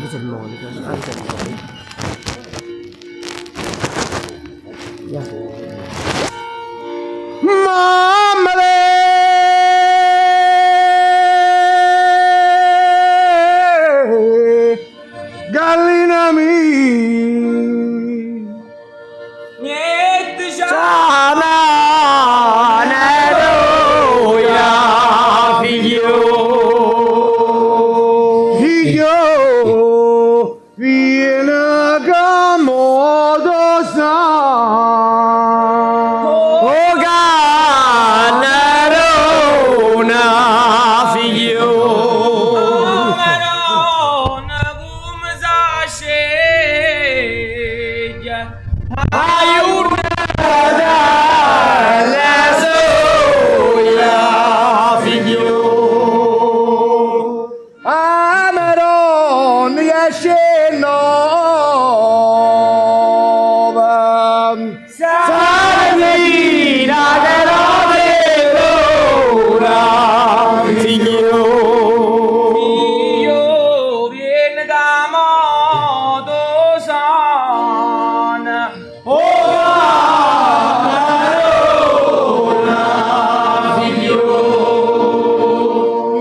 Fisarmonica, anche a noi. Ja. Mamma gallina mia. Niente Ciao, Figlio, viene che modo sa. O canarona, figlio. Maronna, come sa sceglie. Aiutata la soia, figlio. A Maronna esce nova. Salvina che ora, figlio. Figlio, vieni da modo sana. Oh, Maronna, figlio.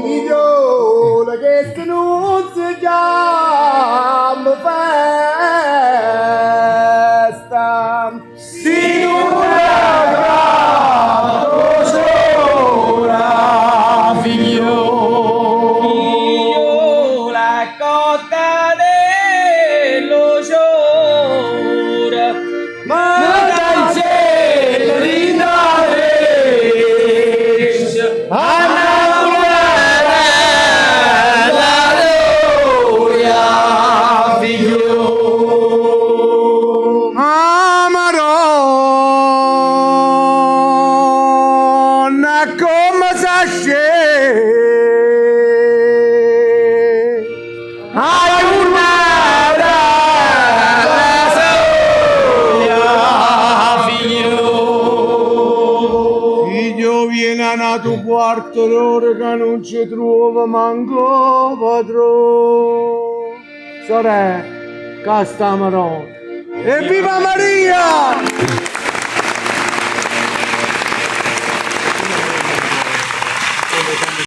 Figliola che se non si chiama festa. Si non sola, figlio. Figlio, la cotta dello sciore, ma dal cielo di a figlio. Ah, Maronna, come sa sceglie. Hai una la soia, figlio. Figlio viene a nato un quarto d'ora che non ci trova manco padrone. Sorella, che sta Maronna. Evviva Maria!